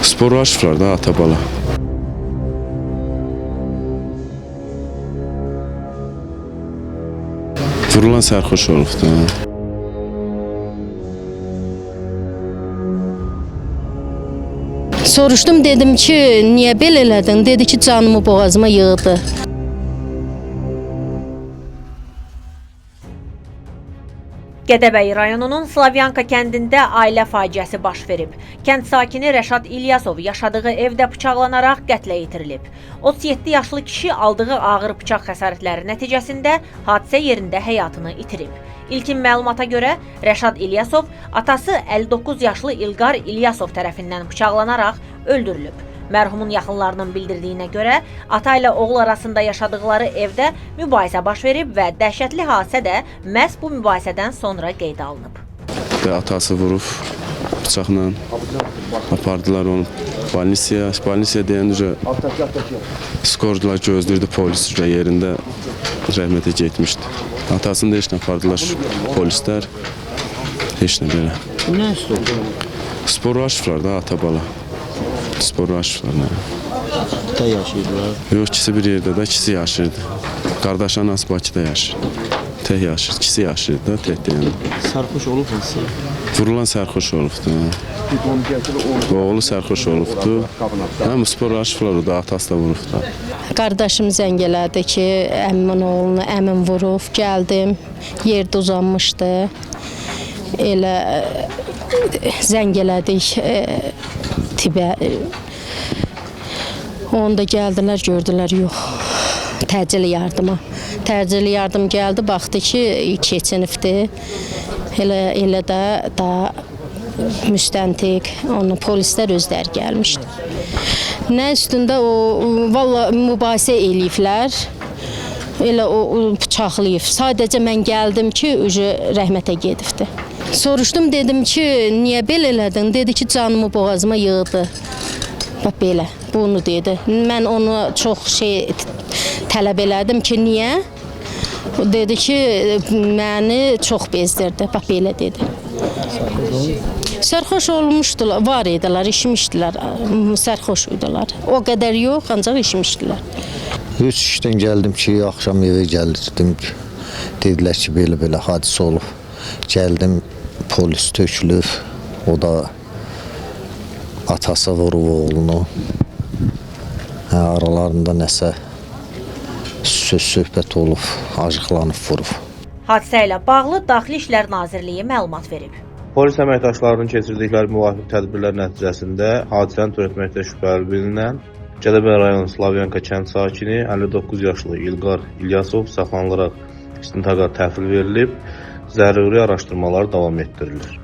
Sporlaşıblar da ata-bala. Vurulan sərxoş olubdu. Soruşdum, dedim ki, niyə belə elədin? Dedi ki, canımı boğazıma yığdı. Gədəbəy rayonunun Slavyanka kəndində ailə faciəsi baş verib. Kənd sakini Rəşad İlyasov yaşadığı evdə bıçaqlanaraq qətlə yetirilib. 37 yaşlı kişi aldığı ağır bıçaq xəsarətləri nəticəsində hadisə yerində həyatını itirib. İlkin məlumata görə Rəşad İlyasov atası 59 yaşlı İlqar İlyasov tərəfindən bıçaqlanaraq öldürülüb. Mərhumun yaxınlarının bildirdiyinə görə ata ilə oğul arasında yaşadıkları evdə mübahisə baş verib və dəhşətli hadisə də məhz bu mübahisədən sonra qeydə alınıb. Və atası vurub bıçaqla apardılar onu balnisiya. Balnisiya deyəndə skordular, gözləyirdi polis üzrə yerində rəhmətə getmişdi. Atasını da heç nə apardılar polislər. Heç nə belə. Nə üstü oldu? Sporlaşıblar da ata-bala. Sporlaşıblar nə? Tək yaşayırdılar. Yox, ikisi bir yerdə də, ikisi yaşayırdı. Qardaşı anası Bakıda yaşayırdı. Tək yaşayır, ikisi yaşayırdı da, tək deyəndə. Sarxoş olub hansı? Vurulan sərxoş olubdu. Oğlu sərxoş olubdu. Həm sporlaşıblar o da, atası da vurubdu. Qardaşım zəng elədi ki, əmmimin oğlunu əmim vurub. Gəldim, yerdə uzanmışdı. Elə zəng elədik tibə. Onda gəldilər, gördülər, yox. Təcili yardıma. Təcili yardım gəldi, baxdı ki, keçinibdi. Elə də daha müstəntiq, onu polislər özləri gəlmişdi. Nə üstündə o valla mübahisə eləyiblər. Elə o bıçaqlayıb. Sadəcə mən gəldim ki, ucu rəhmətə gedibdi. Soruşdum, dedim ki, niyə belə elədin? Dedi ki, canımı boğazıma yığdı. Bax belə, bunu dedi. Mən onu çox şey tələb elədim ki, niyə? O dedi ki, məni çox bezdirdi. Bax belə dedi. Sərxoş olmuşdular, var idilər, içmişdilər, sərxoş idilər. O qədər yox, ancaq içmişdilər. Üç işdən gəldim ki, axşam evə gəldim ki, dedilər ki, belə-belə hadisə olub. Gəldim, polis tökülüb, o da atası vurub oğlunu. Hə, aralarında nəsə söz söhbət olub, acıqlanıb vurub. Hadisə ilə bağlı Daxili İşlər Nazirliyi məlumat verib. Polis əməkdaşlarının keçirdikləri müvafiq tədbirlər nəticəsində hadisəni törətməkdə şübhəli bilinən Gədəbəy rayonu Slavyanka kənd sakini 59 yaşlı İlqar İlyasov saxlanılaraq istintaqa təhvil verilib, zəruri araşdırmalar davam etdirilir.